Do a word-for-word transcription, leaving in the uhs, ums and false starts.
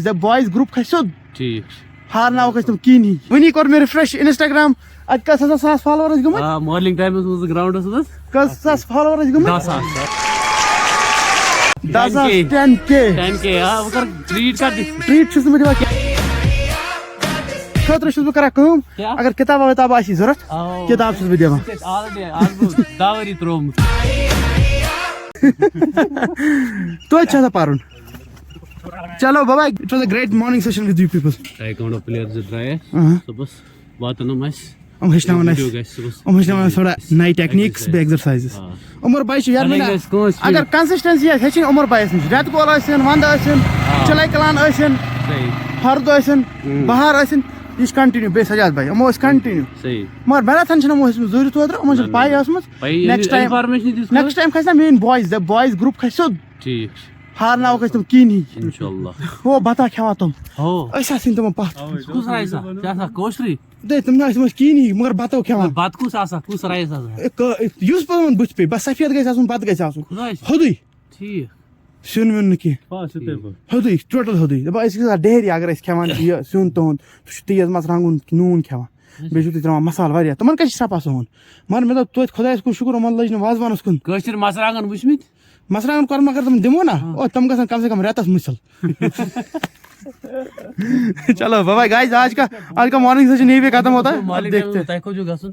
The boys group کھسہِ سیوٚد۔ ٹھیٖک۔ ہارناوکھ أسۍ تِم کِہیٖنۍ۔ وٕنی کوٚر مےٚ رِفریش انسٹاگرام، اَتہِ کٔژ ہسا ساس فالوور ٲسۍ گٔمٕتۍ؟ آ مارننگ ٹایمس منٛز گراؤنڈس منٛز۔ کٔژ ساس فالوور ٲسۍ گٔمٕتۍ؟ دہ ساس۔ دہ ساس، ten K۔ ٹین کے۔ Ten K، آ بہٕ کرٕ ٹریٹ کر۔ ٹریٹ چھُس نہٕ بہٕ دِوان کینٛہہ۔ خٲطرٕ چھُس بہٕ کران کٲم، کیٛاہ؟ اگر کِتابہ وِتابہ آسی ضوٚرتھ، آ، کِتاب چھُس بہٕ دِوان۔ آلریڈی آز گوٚو دہ ؤری ترٛوومُت۔ توتہِ چھُ آسان پرُن۔ چلو بابا، it was a great morning session with you people۔ Taekwondo player زٕ درٛایہِ اہن۔ صُبحس، واتن یِم اَسہِ۔ یِم ہیٚچھناوان ویٖڈیو اَسہِ، گژھِ صُبحس۔ یِم ہیٚچھناوان اَسہِ تھوڑا نَیہِ ٹیکنیٖکس بیٚیہِ ایگزرسایزز۔ آ۔ عمر بھائی چھُ یار پَنٕنۍ مےٚ گژھِ کٲنٛسہِ اگر کنسسٹنسی آسہِ ہیٚچھِنۍ عمر بھائی سٕنٛز، رٮ۪تہٕ کول ٲسِن، ونٛدٕ ٲسِن، آ۔ چِلَے کلان ٲسِن، صحیح۔ ہرُد ٲسِن، ہُم۔ بہار ٲسِن، یہِ چھُ کنٹِنیو۔ بیٚیہِ سجاد بھائی، یِمو ٲسۍ کنٹِنیو۔ صحیح۔ مگر میراتھن چھِنہٕ یِمو ہیٚچھمٕژ، ضروٗری توتہِ یِمن نہ، چھِنہٕ نہ، پاے نہ۔ ٲسمٕژ۔ پَیی یہِ نیکسٹ ٹایم، انفارمیشن دِژ نیکسٹ ٹایم کھسہِ نا میٲنۍ بویز، the boys group کھسہِ سیوٚد۔ ٹھیٖک۔ ہارناوکھ أسۍ تِم کِہیٖنۍ۔ انشاءاللہ۔ ہو بتہ کھٮ۪وان تِم۔ ہو۔ أسۍ آسٕنۍ تِمن پتھ۔ کُس رایس آ؟ ژےٚ آسا کٲشرُے؟ دے تِم نہ ٲسۍ تِمن کِہیٖنۍ، مگر بتو کھٮ۪وان۔ بتہٕ کُس آسا؟ کُس رایس آسا؟ اے، کٲ-، یُس پتہٕ وۄنۍ بٕتھِ پیٚیہِ، بس سفید گژھِ آسُن، بتہٕ گژھِ آسُن۔ خۄداے چھُ۔ ہیوٚدُے۔ ٹھیٖک۔ سیُن ویُن نہٕ کینٛہہ۔ آ، چھُ تَمہِ پَتہٕ۔ ہیوٚدُے، ٹوٹل ہیوٚدُے۔ دَپان أسۍ گژھو ڈیری اگر أسۍ کھٮ۪وان چھِ یہِ سیُن تُہُنٛد، تُہۍ چھُو تیز مرژٕوانٛگُن نوٗن کھٮ۪وان۔ بیٚیہِ چھُو تُہۍ ترٛاوان مسالہٕ واریاہ۔ تِمن کیٛاہ چھِ سرٛپھ آسان ہُن؟ مگر مےٚ دوٚپ توتہِ خۄدایَس کُن شُکُر، یِمن لٔج نہٕ وازوانَس کُن۔ کٲشِر مرژٕوانٛگن وٕچھمٕتۍ؟ مرژٕوانٛگن کۄرمہٕ اگر تِم دِمو نا، او، تِم گژھن کم سے کم رٮ۪تس مُسِل۔ چلو، bye bye guys، آج کا، آج کا مارننگ سیشن یہی پہ ختم ہوتا ہے۔ اب مالک دیکھتے ہیں۔ تۄہہِ کوٚت چھُو گژھُن؟